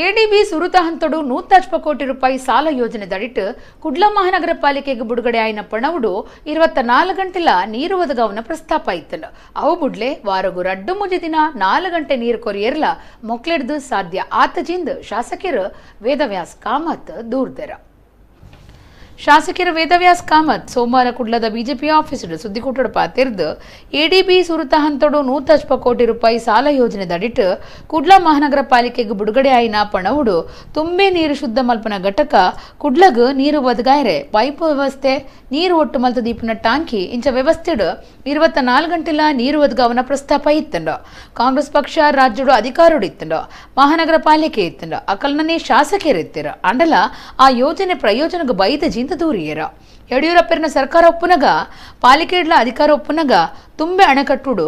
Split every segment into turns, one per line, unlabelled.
ADB ಸುರುತ ಹಂತಡು 150 ಕೋಟಿ ರೂಪಾಯಿ ಸಾಲ ಯೋಜನೆ ದಡಿಟ್ಟು ಕುಡ್ಲ ಮಹಾನಗರ ಪಾಲಿಕೆಗೆ ಬಿಡುಗಡೆ ಆಯಿನ ಪಣವುಡು 24 ಗಂಟೆಲ ನೀರು ಒದಗವನ ಪ್ರಸ್ತಾಪ ಇತ್ತನು. ಅವು ಬುಡ್ಲೆ ವಾರಗು ರಡ್ಡು ಮುಜಿ ದಿನ 4 ಗಂಟೆ ನೀರು ಕೊರಿಯರ್ಲ ಮೊಕ್ಲೆಡ್ದು ಸಾಧ್ಯ ಆತಜಿಂದ ಶಾಸಕರು ವೇದವ್ಯಾಸ್ ಕಾಮತ್ ದೂರ್ದೆರ. ಶಾಸಕರ ವೇದವ್ಯಾಸ್ ಕಾಮತ್ ಸೋಮವಾರ ಕುಡ್ಲದ ಬಿಜೆಪಿ ಆಫೀಸ್ ಸುದ್ದಿಕೂಟದ ಪಾತಿರ್ದು ಎಡಿಬಿ ಸುರುತ ಹಂತಡು 150 ಕೋಟಿ ರೂಪಾಯಿ ಸಾಲ ಯೋಜನೆ ದಡಿಟ್ಟು ಕುಡ್ಲ ಮಹಾನಗರ ಪಾಲಿಕೆಗೆ ಬಿಡುಗಡೆ ಆಯಿನ ಪಣವುಡು ತುಂಬೆ ನೀರು ಶುದ್ಧ ಮಲ್ಪನ ಘಟಕ ಕುಡ್ಲಗ್ ನೀರು ಒದಗಾಯರೆ ಪೈಪ್ ವ್ಯವಸ್ಥೆ ನೀರು ಒಟ್ಟು ಮಲ್ತ ದೀಪನ ಟಾಂಕಿ ಇಂಚ ವ್ಯವಸ್ಥೆಡು 24 ಗಂಟೆಲ ನೀರು ಒದಗಾವನ ಪ್ರಸ್ತಾಪ ಇತ್ತಂಡು. ಕಾಂಗ್ರೆಸ್ ಪಕ್ಷ ರಾಜ್ಯಡು ಅಧಿಕಾರಡು ಇತ್ತಂಡು, ಮಹಾನಗರ ಪಾಲಿಕೆ ಇತ್ತಂಡು, ಅಕಲ್ನೇ ಶಾಸಕರು ಇತ್ತಿರ ಅಂಡಲ ಆ ಯೋಜನೆ ಪ್ರಯೋಜನಕ್ಕೆ ಬೈದ ಜಿಂದ ದೂರಿಯರ. ಯಡಿಯೂರಪ್ಪನ ಸರ್ಕಾರ ಒಪ್ಪುನಗ ಪಾಲಿಕೆಡ್ಲ ಅಧಿಕಾರ ಒಪ್ಪುನಗ ತುಂಬೆ ಅಣೆಕಟ್ಟುಡು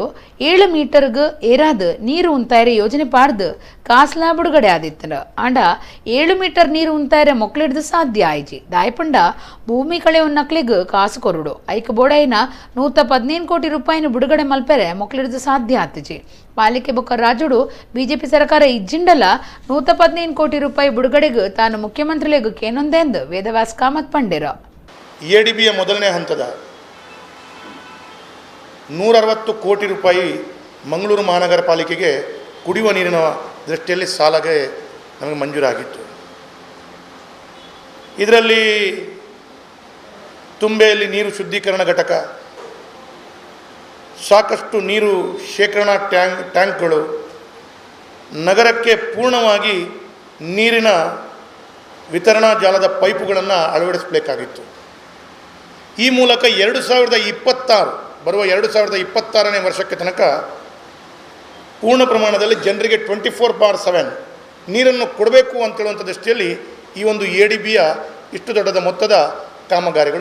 7 ಮೀಟರ್ಗ್ ಏರಾದ ನೀರು ಉಂತಾಯರೆ ಯೋಜನೆ ಪಾಡ್ದು ಕಾಸ್ಲಾ ಬಿಡುಗಡೆ ಆದಿತ್ತನ. ಆಂಡ 7 ಮೀಟರ್ ನೀರು ಉಂತಾಯರೆ ಮೊಕ್ಲಿಡ್ದು ಸಾಧ್ಯ ಆಯ್ಜಿ. ದಾಯಪಂಡ ಭೂಮಿ ಕಳೆ ನಕ್ಲಿಗ್ ಕಾಸು ಕೊರುಡು ಐಕ ಬೋಡೈನ 115 ಕೋಟಿ ರೂಪಾಯಿನ ಬಿಡುಗಡೆ ಮಲ್ಪೆರೆ ಮೊಕ್ಲಿಡ್ದು ಸಾಧ್ಯ ಆತಿಜಿ. ಪಾಲಿಕೆ ಬೊಕ್ಕ ರಾಜುಡು ಬಿಜೆಪಿ ಸರ್ಕಾರ ಇಜ್ಜಿಂಡಲ 115 ಕೋಟಿ ರೂಪಾಯಿ ಬಿಡುಗಡೆಗೆ ತಾನು ಮುಖ್ಯಮಂತ್ರಿಲೆಗ್ ಕೇನೊಂದೆಂದು ವೇದವ್ಯಾಸ್ ಕಾಮತ್ ಪಂಡೇರ.
ಎಡಿಬಿಯ ಮೊದಲನೇ ಹಂತದ 160 ಕೋಟಿ ರೂಪಾಯಿ ಮಂಗಳೂರು ಮಹಾನಗರ ಪಾಲಿಕೆಗೆ ಕುಡಿಯುವ ನೀರಿನ ದೃಷ್ಟಿಯಲ್ಲಿ ಸಾಲಗೆ ನಮಗೆ ಮಂಜೂರಾಗಿತ್ತು. ಇದರಲ್ಲಿ ತುಂಬೆಯಲ್ಲಿ ನೀರು ಶುದ್ಧೀಕರಣ ಘಟಕ, ಸಾಕಷ್ಟು ನೀರು ಶೇಖರಣಾ ಟ್ಯಾಂಕ್ಗಳು, ನಗರಕ್ಕೆ ಪೂರ್ಣವಾಗಿ ನೀರಿನ ವಿತರಣಾ ಜಾಲದ ಪೈಪುಗಳನ್ನು ಅಳವಡಿಸಬೇಕಾಗಿತ್ತು. ಈ ಮೂಲಕ 2026 ಬರುವ 2026ನೇ ವರ್ಷಕ್ಕೆ ತನಕ ಪೂರ್ಣ ಪ್ರಮಾಣದಲ್ಲಿ ಜನರಿಗೆ 24/7 ನೀರನ್ನು ಕೊಡಬೇಕು ಅಂತೇಳುವಂಥ ದೃಷ್ಟಿಯಲ್ಲಿ ಈ ಒಂದು ಎ ಡಿ ಬಿಯ ಇಷ್ಟು ದೊಡ್ಡದ ಮೊತ್ತದ ಕಾಮಗಾರಿಗಳು